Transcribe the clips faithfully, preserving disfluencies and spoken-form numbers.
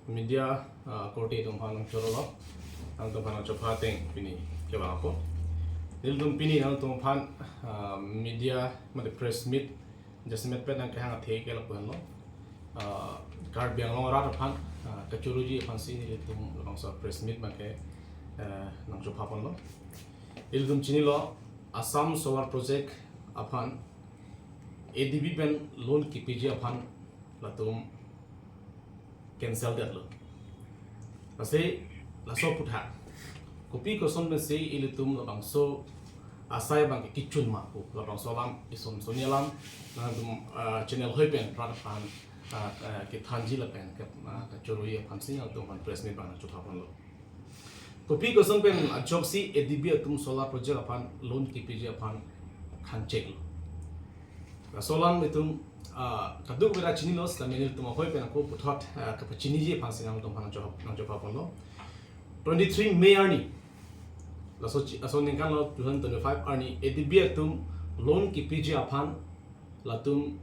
Media, ah, korte atum aphan nangchorolo, nangtum aphan nangchopha ateng pini kevang apot. Nelitum pini nangtum aphan, ah, media, mate press meet, jasemet pen nangkehang athe ke lapu-anlo. Ah, Karbi Anglong arat aphan, ah, kachoruji aphansi nelitum labangso press meet abangke, eh, nangchopha ponlo. Nelitum chinilo, Assam Solar Project aphan A D B pen loan kepiji aphan latum cancel detlo. Lasi laso aphuthak, kopi koson pensi ilitum labangso asai abangke kechun ma pu, labangso alam, ison soni alam, nangtum, ah, channel hoi pen rat aphan, ah, ah, kethanji lapen ke, ah, kachoroi aphansi nangtum aphan press meet abang nangchopha ponlo. Kopi koson pen ajoksi A D B atum solar project aphan loan kepiji aphan khangcheklo. Laso alam itum, ah, kadokave ta chinilo, sitame nelitum ahoi pen ako puthot, ah, kapachiniji aphansi nangtum aphan nangcho-, nangchopha ponlo. Twenty-three May arni, laso chi-, laso aningkan lo two thousand twenty-five arni, A D B atum loan kepiji aphan latum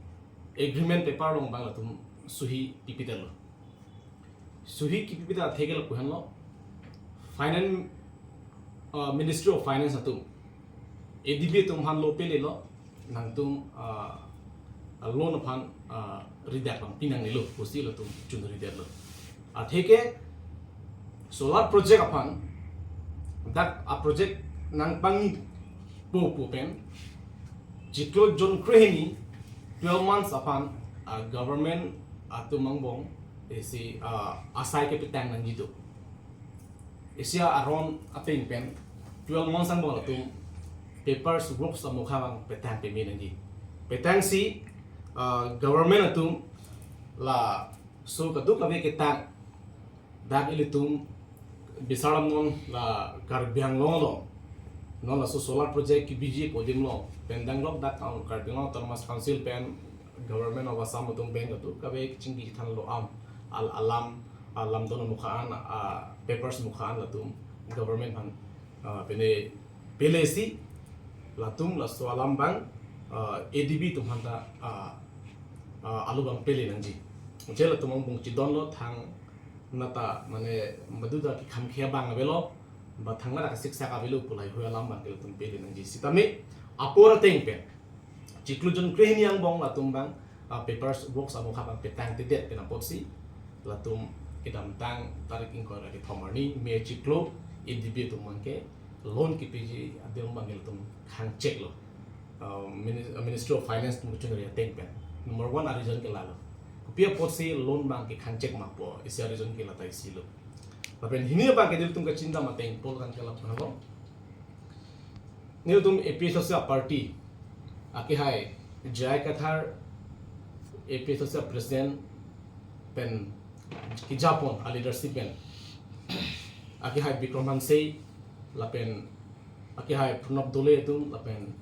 agreement paper along abang latum suhi pipi detlo. Suhi kepipi det athe ke lapu-anlo. Finance, uh, Ministry of Finance atum A D B atum aphan lo pelelo, nangtum, uh, loan aphan, uh, ridet abang pinangnelo pusi latum chunri detlo. Athe ke solar project aphan, dak a project nangpangni po pu pen, chiklo June krehini, twelve months aphan, ah, government atum angbong isi, ah, asai kepetang nangji do. Isi aron ateng pen twelve months angbong latum papers, works amokha abang petang peme nangji. Petangsi, ah, government atum laso kadokave ketang, dak ilitum bisar alam non la Karbi Anglong along, non laso solar project kepiji adim along, pen danglok dak Karbi Anglong Autonomous Council pen Government of Assam atum pen kadokave kachingki thanlo am, al-, alam, alam don amokha an, ah, papers amokha an latum government aphan, ah, pene pelesi latum laso alam abang, ah, A D B atum aphanta, ah, ah, alo abang pele nangji. Je latum angbong chidonlo, thangnat ta mane badu ta kekham khe abang avelo, ba thangnat ta kasiksak avelo pu lahei alam abangke latum pele nangji. Sitame apor ateng pen, chiklo June krehini angbong latum abang, ah, papers, works amokha abang petangtedet pen apotsi latum kedamtang tarik ingkoi ra kethom arni, May chiklo, A D B atum abangke loan kepiji adim abangke latum khangcheklo. Ah, Minis-, Ministry of Finance atum kechunri ateng pen. Number one a-reason ke lalo. Kopi apotsi loan abangke khangchek ma pu, isi a-reason ke lata isi lo. Lapen hini abangke nelitum kachingdam ateng pol kan ke lapu-anlo. Nelitum A P H L C a-party akehai J I Kathar, A P H L C a-president pen kejapon, a-leadership pen akehai Bikram Hanse, lapen akehai Pranab Doley atum, lapen,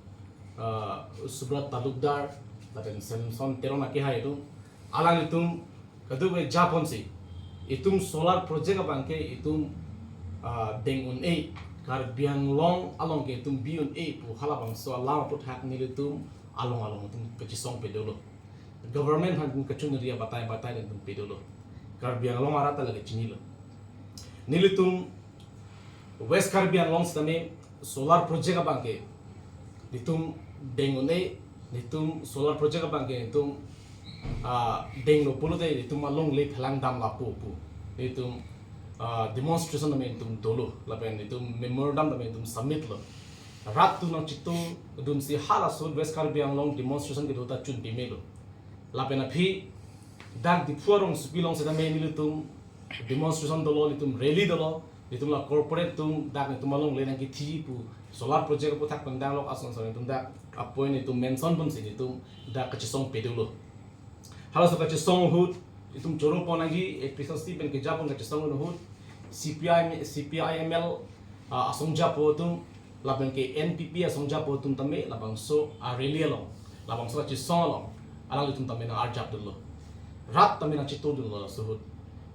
ah, Subrat Talukdar, lapen Samson Teron akehai atum, alanglitum kadokave japonsi itum solar project abangke itum, ah, deng un-e, Karbi Anglong along ke itum bi un-e pu halabangso alam aphuthak nelitum along along atum kachesong pedolo. Government aphan kachunri abatai batai nelitum pedolo. Karbi Anglong arat ta lake chinilo. Nelitum West Karbi Anglong sitame solar project abangke nelitum deng un-e, nelitum solar project abangke nelitum, ah, denglo pulote nelitum alongle phelang dam lapu pu nelitum, ah, demonstration tame nelitum dolo, lapen nelitum memorandum tame nelitum submit lo. Rat atum nangchito dunsi halaso West Karbi Anglong demonstration kedo ta chun pemelo. Lapen aphi dak Diphu arongsopi along sitame nelitum demonstration dolo, nelitum rally dolo, nelitum la corporate atum dak nelitum alongle nangkethi pu solar project aphuthak pen danglok ason ason nelitum dak a-point nelitum mention ponsi nelitum dak kachesong pedolo. Halaso kachesong ahut itum choro pon nangji, A P H L C pen kejapon kachesong ahut C P I, C P I M L, ah, asong japo atum, lapen ke N P P asong japo atum tame labangso a-rally along, labangso kachesong along alanglitum tame nang-arjap dunlo. Rat tame nangchito dunlo laso ahut.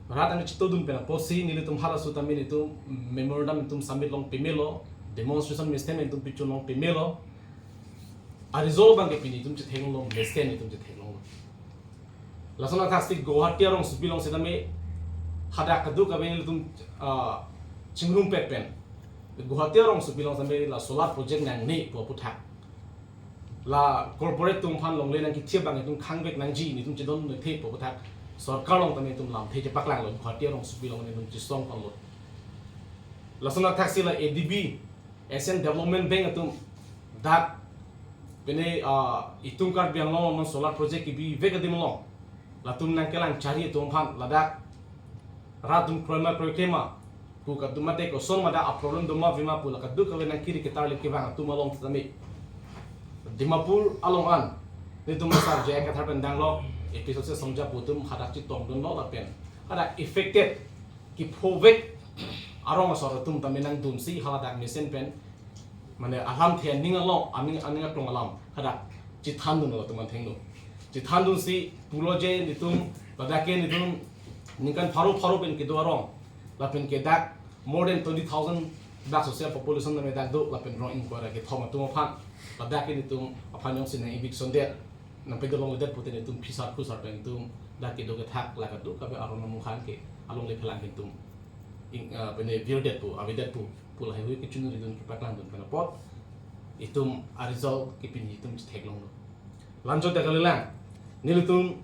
Rat nangchito dun pen apotsi nelitum halaso tame nelitum memorandum nelitum submit long pemelo, demonstration mesen nelitum pichun long pemelo. A-result abangke pini itum chetheklonglo, mesen itum chetheklonglo. Lason athaksi Guwahati arongsopi along sitame Hadak kadokave nelitum, ah, chingrum pet pen Guwahati arongsopi along tame la solar project nangne pu aputhak, la corporate atum aphan longle nangkethe abang itum khangvek nangji, netum chedon nangthe pu aputhak sorkar along tame itum lamthe chepaklanglo, Guwahati arongsopi along netum chesong ponlo. Lason athaksi la A D B, Asian Development Bank atum dak pine, ah, itum Karbi Anglong along solar project kebivek adim along latum nangkelang chari atum aphan ladak rat atum kroima kroikre ma pu kadum mate koson ma dak a-problem doma vima pu la kadokave nangkiri ketarlip kevang atum along tame Dimapur along an netum asar J I Kathar pen danglo, A P H L C asongja pu atum hadak chetongdunlo lapen hadak affected kephovek arong asor atum tame nangdunsi haladak mesen pen, mane alamthe aning along, aning, aning aklong alam hadak chethandunlo atum anthengno. Chethandunsi pulo je netum ladak ke netum ningkan pharo pharo pen kedo arong lapen ke dak more than twenty thousand dak social population tame dak do, lapen rong ingkoi ra kethom atum aphan ladak ke netum aphan jongsi nang-eviction det, nangpedolongledet pute netum phisar khusar pen netum dak kedo kethak la kadokave arong amungkhan ke alongle phelang ke netum ing, ah, pine virdet pu, avedet pu, pu laheihui kechun ridun kepaklangdun pen apot itum a-result ke pini itum chetheklonglo. La-anchot ta kalilang, nelitum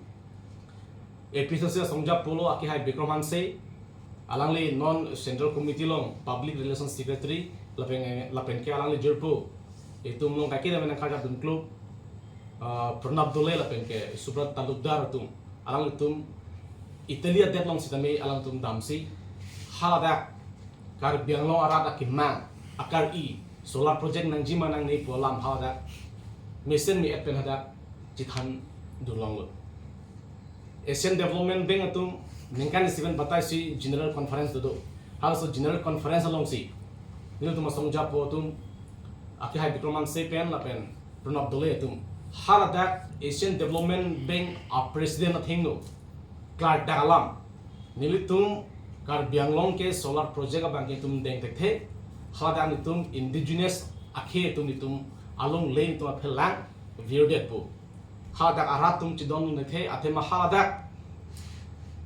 A P H L C asongja pulo akehai Bikram Hanse, alangli non Central Committee along Public Relations Secretary, lapen, lapen ke alangli jirpo itum along kaike dam nangkarjap dun klub, ah, Pranab Dole lapen ke Subrat Talukdar atum, alanglitum Italy adet along sitame alangtum damsi haladak Karbi Anglong arat akemang akari solar project nangji ma nangne pu alam haladak mesen me-et pen hadak chethandunlonglo. Asian Development Bank atum ningkan isi pen batai si General Conference dodo. Halaso General Conference alongsi nelitum asongja pu atum akehai Bikram Hanse pen lapen Pranab Dole atum haladak Asian Development Bank a-president athengno klardak alam, nelitum Karbi Anglong ke solar project abang ke itum dengthekthe, haladak netum indigenous akhei atum netum alongle netum aphelang virdet pu. Haladak arat atum chedon nangthe, athema haladak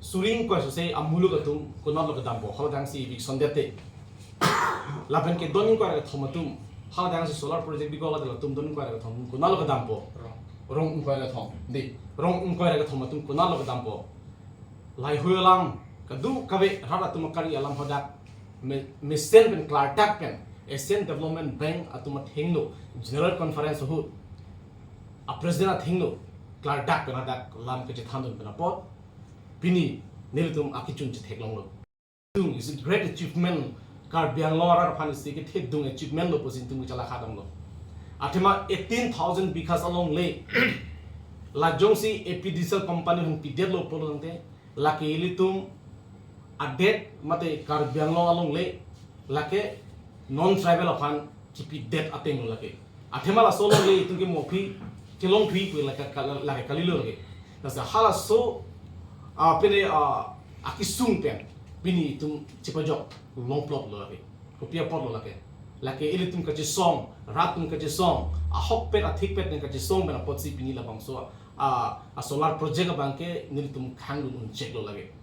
suri ingkoi sose amuluk atum konatlo kedampo, haladak si eviction det te. Lapen ke don ingkoi ra kethom atum, haladak si solar project bikok ladak atum don ingkoi ra kethom atum konatlo kedampo? Rong. Rong ingkoi ra kethom. Di, rong ingkoi ra kethom atum konatlo kedampo? Laheihui alam kadokave rat atum akari alam hadak me-, mesen pen klardak pen Asian Development Bank atum athengno General Conference ahut a-president athengno klardak pen hadak lam kachethandun pen apot pini nelitum akechun chetheklonglo. Dung is a great achievement, Karbi Anglong arat aphan isi kethedung achievement lo pusi netum kechalakha damlo. Athema eighteen thousand bighas alongle la jongsi A P D C L company aphan pidetlo pulo tangte, lake ilitum adet mate Karbi Anglong alongle lake non-tribal aphan kipidet ateng lo lake. Athema laso alongle itum ke mophi kelongphi pu lake ka-, lake kalilo lake. Lasi halaso, ah, pine, ah, akesung pen pini itum chepajok longplot lo lake. Kopi apot lo lake? Lake ilitum kachesong, rat atum kachesong, ahokpet athikpet nangkachesong pen apotsi pini labangso, ah, a-solar project abang ke nelitum khangdun uncheklo lake.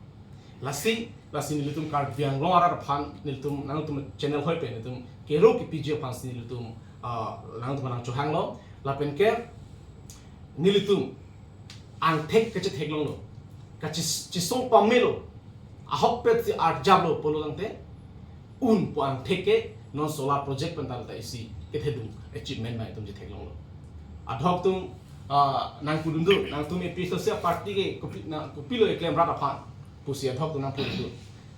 Lasi, lasi nelitum Karbi Anglong arat aphan, nelitum, nangtum channel hoi pen nelitum kero kepiji aphansi nelitum, ah, nangtum nangchohanglo. Lapen ke nelitum angthek kachetheklonglo, kachis-, chesong pamelo, ahokpet si arjaplo pulo tangte, un pu angthek ke non solar project pen ta isi kethedung achievement ma itum chetheklonglo. Adhok atum, ah, nangpudun do, nangtum A P H L C party ke kopi, na, kopilo eklem rat aphan pusi adhok atum nangpudun do.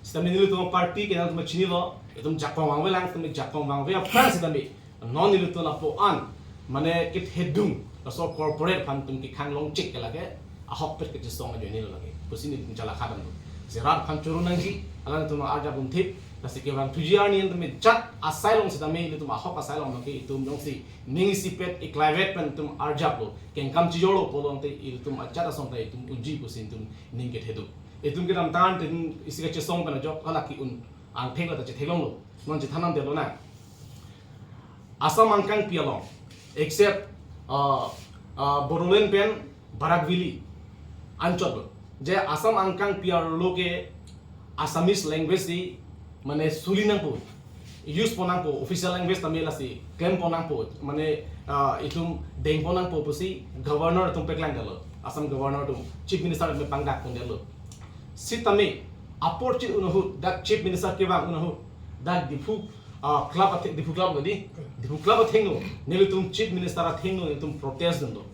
Sitame nelitum party ke nangtum chinilo, itum jakong vangvelang, itum jakong vangve aphrang sitame non nelitum lapu-an, mane kethedung laso corporate aphan itum kekhang longchek ke lake, ahokpet kachesong ajoine lo lake pusi nelitum chalakha dam do. Si rat aphan choro nangji, alanglitum arjap dunthip, lasi kevangthuji arni itum jat asai along sitame, itum ahok asai along ke itum jongsi ning isipet iklaivet pen itum arjaplo, kengkam chijorlo pulo tangte itum ajat asong ta itum unji pusi itum ning kethedung. Itum kedamtang itum isi kachesong pen ajok hala ke-un angthek la ta chetheklonglo. Non chethan damdetlo nang. Assam angkangpi along, except, uh, uh, Bodoland pen Barak Valley anchot lo. Je Assam angkangpi arlo ke Assamese language si mane suli nangpo, use pon nangpo, official language tame lasi klem pon nangpo, mane ah, itum deng pon nangpo pusi governor atum paklang detlo, Assam governor atum, chief minister atum pangdak pon detlo. Sitame apor chit un ahut, dak chief minister kevang un ahut, dak Diphu ah, club athe, Diphu club lo di, Diphu club athengno nelitum chief minister athengno nelitum protest dunlo.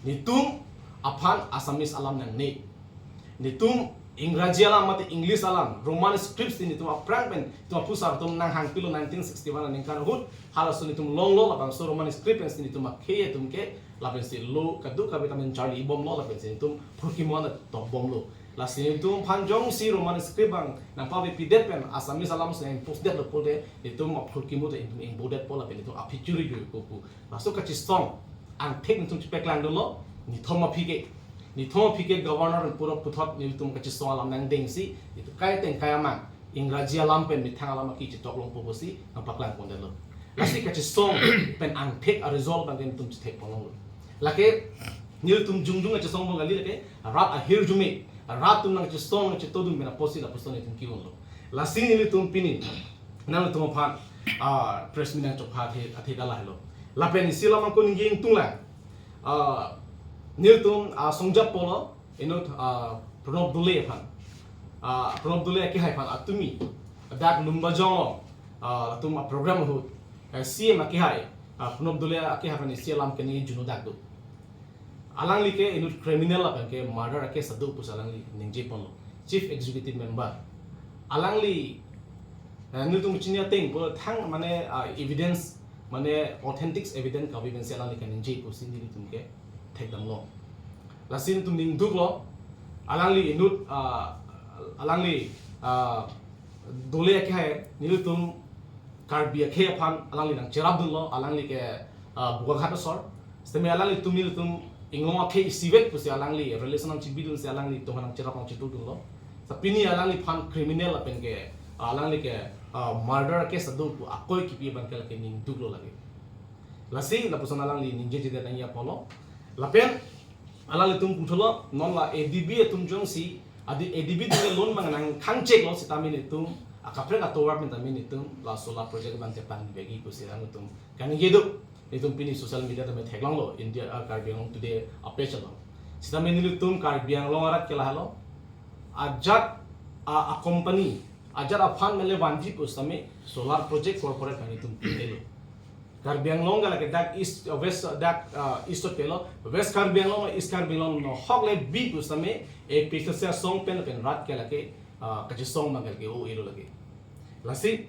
Netum aphan Assamese alam nangne. Netum Ingraji alam mate English alam, Roman script si netum aphrang pen netum aphusar atum nanghangpilo nineteen sixty-one aningkan ahut, halaso netum longlo, labangso Roman script pensi netum akhei atum ke, lapensi lo kadokave ta men charli bomlo, lapensi netum phurkimo ta tokbomlo. Lasi netum aphan jongsi Roman script abang nangpavepidet pen Assamese alam si nang-impose detlo pulote, netum aphurkimo ta netum ingbodetpo lapen netum aphi churi jui ko pu. Laso kachisong angthek netum chepaklang dunlo, nithom aphi ke. Nithom aphi ke governor pen pura puthot netum kachisong alam nangdengsi, netum kai teng kai amang Ingraji alam pen methang alam aki chetok longpo pusi nangpaklang pon detlo. Lasi kachisong pen angthek a-result abang ke netum chethek pon longlo. Lake nelitum jongjong kachisong abang kali, lake rat ahirjume, rat atum nangchisong nangchitodun pen apotsi lapuson netum ki-unlo. Lasi nelitum pini nangtum aphan ah, press meet nangchokha athe, athe da lahelo. Lapen isi alam ako ningje ingtung lang. Ah, nelitum ah, songjap polo, inut ah, Pranab Doley aphan. Ah, Pranab Doley akehai aphan atumi dak Lumbajong along ah, latum a-program ahut, eh, C M akehai, ah, Pranab Doley akehai aphan isi alam kene juno dak do. Alangli ke inut criminal lapen ke murder a-case ado pusi alangli ningje ponlo, chief executive member. Alangli eh, nelitum chini ateng pulo thang mane ah, evidence, mane authentic evidence kave pensi alangli kaningje pusi nelitum ke thekdamlo. Lasi netum ningduklo, alangli inut ah, alangli ah, Doley akehai nelitum Karbi akhei aphan alangli nangcherap dunlo, alangli ke ah, Bokakhat asor. Sitame alanglitum nelitum inglong akhei isivet pusi alangli relation nangchibidunsi alanglitum aphan nangcherap nangchitudunlo. Sa pini alangliphan criminal lapen ke alangli ke ah, murder case ado pu akoi kipi abang ke lake ningduklo lake. Lasi lapuson alangli ningjejedet nangji apotlo. Lapen alanglitum puthotlo, non la A D B atum jongsi, adi A D B atum ke loan abang nangkhangcheklo sitame netum akaprek atovar pen tame netum la solar project abang chepangvekji pusi alangtum kaningje do. Netum pini social media tame theklonglo, India ah, Karbi Anglong Today a-page along. Sitame nelitum Karbi Anglong arat ke lahelo, ajat ah, a-company, ajat a-fund mele vanji pusitame solar project corporate kami netum pilo. Karbi Anglong ke lake dak East, uh, West, uh, dak uh, East pilo, West Karbi Anglong, East Karbi Anglong no hok le bi pusitame A P H L C asong pen pen rat ke lake uh, kachisong abang ke lake o ilo lake. Lasi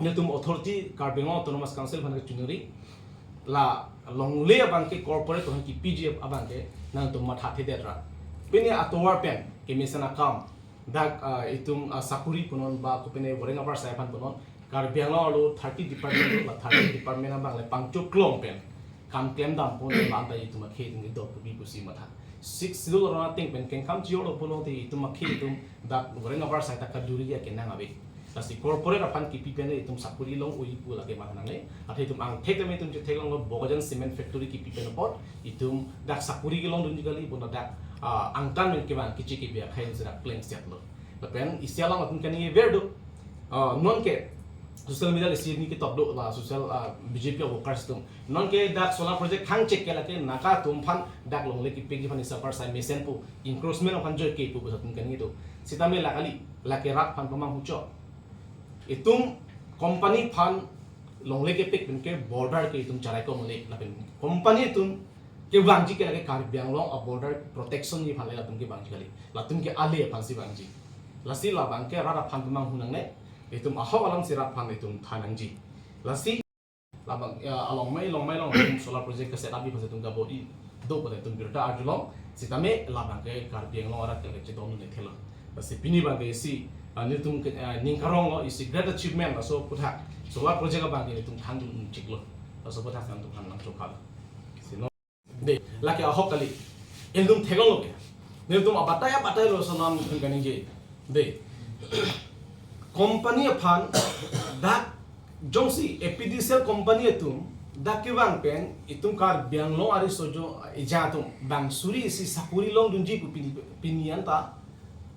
netum authority Karbi Anglong Autonomous Council aphan kechunuri, la longle abang ke corporate aphan kipiji abang ke nangtum mathathedet ra. Pini atovar pen kemesen akam, dak uh, itum uh, sakuri punon ba kopine wareng abar sai aphan punon, Karbi Anglong arlo thirty department, la thirty department abang le pangchok klong pen kam klemdam pon, la anta itum akhei itum dok kopi pusi matha. Sixth Schedule arong ateng pen kengkam chiyolo pulote itum akhei itum dak wareng abar sai ta kaduri akenang ave. Lasi corporate aphan kipi pen itum sakuri long-oi pu lake matha nangne. Athe itum angthek tame itum chetheklonglo, Bokajan Cement Factory kipi pen apot itum dak sakuri kelongdunji kali, bonta dak ah, angtan pen kevang kichi kibi akhei itum si dak pleng siat lo. Lapen isi alam atum kaningje ver do. Ah, non ke social media le isi ni ketok do, la social ah, B J P workers atum. Non ke dak solar project khangchek ke lake Naga atum aphan dak longle kepikji aphan isi abar sai mesen pu, encroachment aphan joi ke pu pu atum kaningje do. Sitame la kali, lake rat aphan pamanghu chot. Itum company aphan longle kepik pen ke border ke itum cherai ko mole, lapen company atum kevangji ke lake Karbi Anglong a-border protection ji aphan le latum kevangji kali. Latum ke ale aphan si vangji. Lasi labang ke rat aphan pamanghu nangne, itum ahok alam si rat aphan itum than nangji. Lasi labang ya, along mai, along mai along itum solar project ke set up ji aphan si itum kabodi do pada itum birta arjulong. Sitame labang ke Karbi Anglong arat ke chedon ne thelo. Lasi pini abang ke isi ah, netum ke ah, ning karonglo, isi great achievement laso aputhak. Solar project abang ke netum thandun chiklo. Laso aputhak nangtum aphan nangchokha. Sino. De, lake ahok kali. Ilitum theklonglo ke. Netum abatai abatai lo sonam kaningje. De. Company aphan dak jongsi A P D C L company atum dak kevang pen itum Karbi Anglong ariso ajo eja atum bang suri isi sakuri longdunji pu pini, pini anta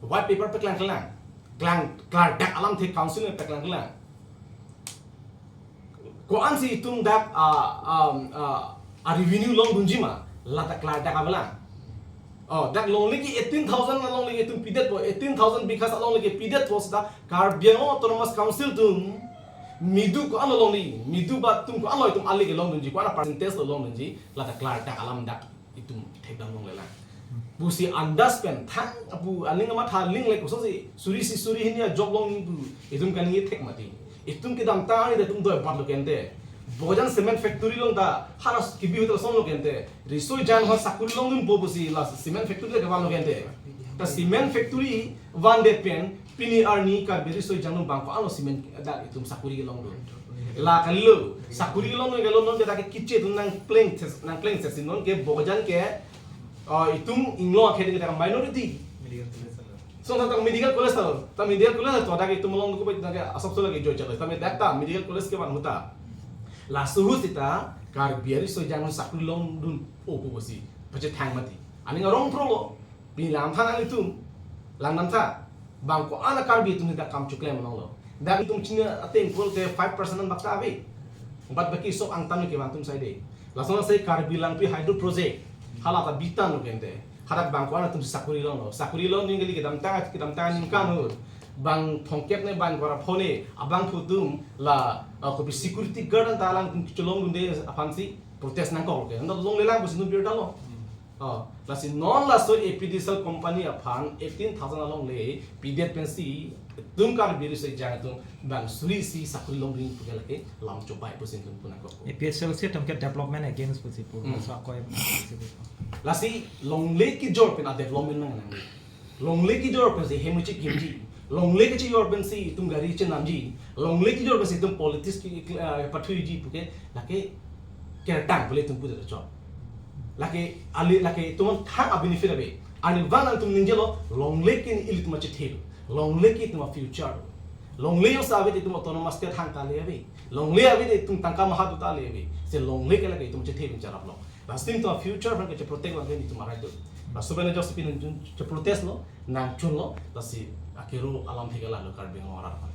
white paper paklang klang. Klang, klardak alamthe council ne paklang klang. Ko-ansi itum dak, ah, um, ah, a revenue longdunji ma, lata klardak avelang. Oh, dak longle ke eighteen thousand alongle ke itum pidetpo, eighteen thousand bighas alongle ke pidetpo seta Karbi Anglong Autonomous Council atum midu ko-an alongle, midu ba atum ko-an lo itum ale ke longdunji, ko-an percentage lo longdunji, lata klardak alam dak itum thekdam longlelang. Pusi andas pen thang apu aning amatha lingle kosonsi suri isi suri hini ajok long pu itum kaningje thek mati. Itum kedamtang arni ta itum doi bat lo kente. Bokajan cement factory along ta haras kibi hotel son lo kente. Riso ejang aphan sakuri longdunpo pusi la cement factory le kevan lo kente. Ta cement factory vandet pen pini arni Karbi riso ejang along bang ko-an lo cement dak itum sakuri kelongdun. La kalilo, sakuri kelongdun kalilo, non ke dak ke kiche atum nangpleng ses, nangpleng sesi non ke bokajan ke, ah, itum inglong akhei ke dak minority. Medical college alo. So, ta medical college alo. Ta medical college alo, ta dak itum along ko dak ke asap sola ke joi chalo. Ta me dak ta medical college kevan ahut ta. Laso ahut seta Karbi ariso ejang sakuri longdunpo pusi pachethang mati. Aning arong pro lo. Pini lam than aning itum. Langdamtha. Bang ko-an a Karbi atum ta kam choklem longlo. Dak itum chini ateng pul te five percent an bak ta ave. But baki sok angtan ke bang atum sai de. Lason sai Karbi Langpi Hydro Project. Hala ta bitan lo kente. Hadak bang ko-an atum sakuri longlo. Sakuri long ning kali kedamtang, kedamtang ningkan ahut. Bang thomkep ne bang kora phone. Abangphu atum la, ah, kopi security guard an ta alangtum kecholongdunde aphansi protest nangkok ke. Anta longlelang pusi itum birta lo. Oh, lasi non laso A P D C L company aphan eighteen thousand alongle pidet pensi itum Karbi riso ejang atum bang suri isi sakuri longri puke lake lam chobai pusi itum puna kok. A P S L C atum ke development against pusi pu. Hmm. Laso akoi pusi pu. Lasi longle kejor pen a development nang nang. Longle kejor pensi hem chik gimji. Longle kejor pensi itum gari chenamji. Longle kejor pensi itum politics ke, eh, pathuiji puke lake kertang pule itum pudet chot. Lake ale lake itum thang a benefit ave. Arnivang nangtum ningjelo longle ke ili itum achethe. Longle ke itum a future. Longle jongsi ave te itum autonomous state hang ta le ave. Longle ave te itum tangka maha ta le ave. Se longle ke lake itum chethe bin charap lo. Lasi itum a future aphan ke cheprotect abang ke itum a right do. Laso pen jongsi pini nangchun cheprotest lo, nangchunlo, lasi akero alamthe ke lalo Karbi Anglong arat aphan.